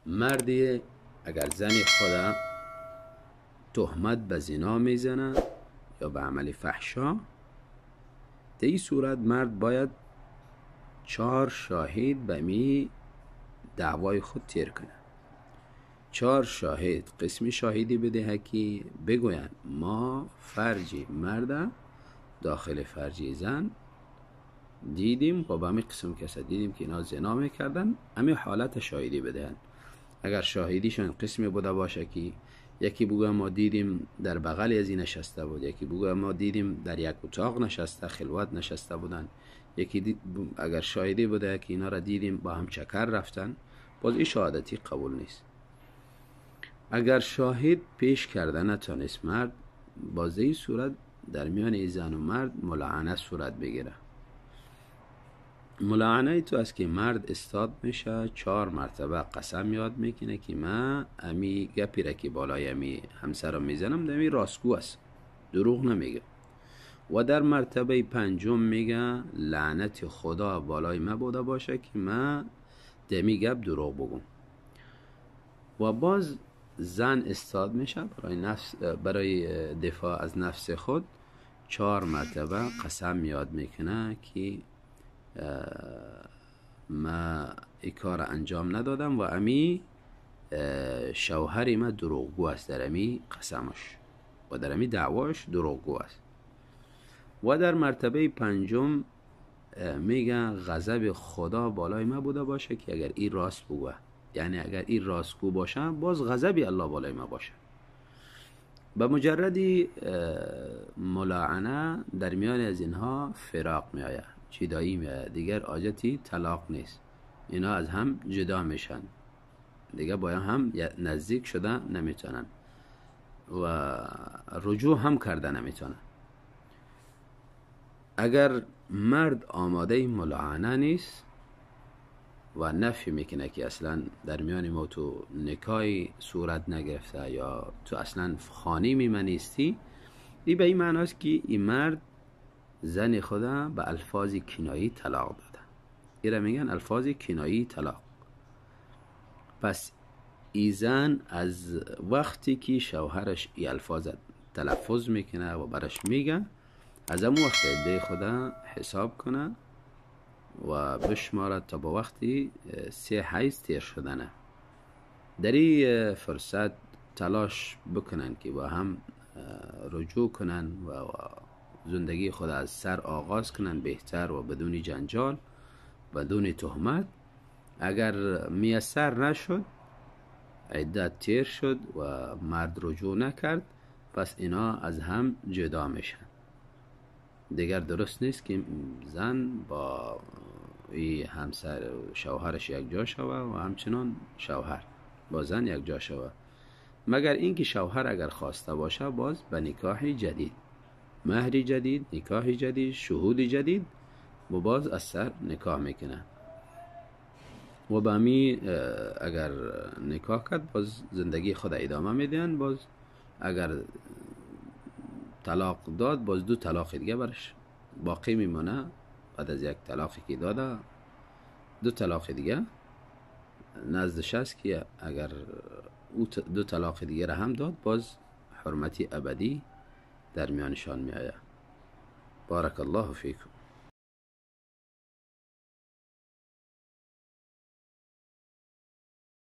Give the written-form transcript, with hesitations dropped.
مردی اگر زن خود تهمت به زنا میزنه یا به عمل فحشا، در این صورت مرد باید 4 شاهد به می دعوای خود تیر کنه. 4 شاهد قسمی شاهدی بده که بگوین ما فرجی مرد داخل فرجی زن دیدیم و به همی قسم کسا دیدیم که اینا زنا میکردن، همی حالت شاهدی بدهن. اگر شاهدیشان قسمی بوده باشه که یکی بگه ما دیدیم در بغل از این نشسته بود، یکی بگه ما دیدیم در یک اتاق نشسته، خلوت نشسته بودن، یکی اگر شاهدی بوده که اینا را دیدیم با هم چکر رفتن، باز این شهادتی قبول نیست. اگر شاهد پیش کرده نتانست مرد، باز این صورت در میان زن و مرد ملعنه صورت بگیره. ملعنه تو است که مرد استاد میشه، 4 مرتبه قسم یاد میکنه که من امی گپی را که بالای امی همسرم میزنم دمی راستگو است، دروغ نمیگه. و در مرتبه 5 میگه لعنت خدا بالای من بوده باشه که من دمی گپ دروغ بگم. و باز زن استاد میشه برای دفاع از نفس خود 4 مرتبه قسم یاد میکنه که ما این کار انجام ندادم و امی شوهر ما دروغگو است در امی قسمش و در امی دعواش دروغگو است. و در مرتبه 5 میگه غضب خدا بالای ما بوده باشه که اگر این راست بگه، یعنی اگر این راستگو باشه باز غضب الله بالای ما باشه. به مجردی ملاعنه در میان از اینها فراق میآید، جدایی میآید، دیگر حاجتی طلاق نیست، اینا از هم جدا میشن، دیگه باید هم نزدیک شده نمیتونن و رجوع هم کرده نمیتونن. اگر مرد آماده ملاعنه نیست و نفی میکنه که اصلا در میان ما تو نکاحی صورت نگرفته یا تو اصلا خانه من نیستی، این به این معناست که این مرد زن خدا به الفاظ کنایی طلاق داده. این را میگن الفاظ کنایی طلاق. پس ای زن از وقتی که شوهرش ای الفاظ تلفظ میکنه و برش میگه، از اون وقت عده خدا حساب کنه و بشمارد تا با وقتی 3 حیض تیر شدنه. در این فرصت تلاش بکنن که با هم رجوع کنن و زندگی خود از سر آغاز کنن بهتر و بدون جنجال، بدون تهمت. اگر میسر نشد، عدت تیر شد و مرد رجوع نکرد، پس اینا از هم جدا میشن. دیگر درست نیست که زن با ای همسر شوهرش یک جا شوه و همچنان شوهر با زن یک جا شوه، مگر اینکه شوهر اگر خواسته باشه باز به نکاح جدید، مهر جدید، نکاح جدید، شهود جدید و باز از سر نکاح میکنه و به می اگر نکاح کرد باز زندگی خود ادامه میدن. باز اگر طلاق داد باز 2 طلاق دیگه برش باقی میمونه. بعد از یک طلاقی که داده 2 طلاق دیگه نزدش است که اگر او 2 طلاق دیگه را هم داد باز حرمتی ابدی در میانشان میآید. بارک الله فیکم.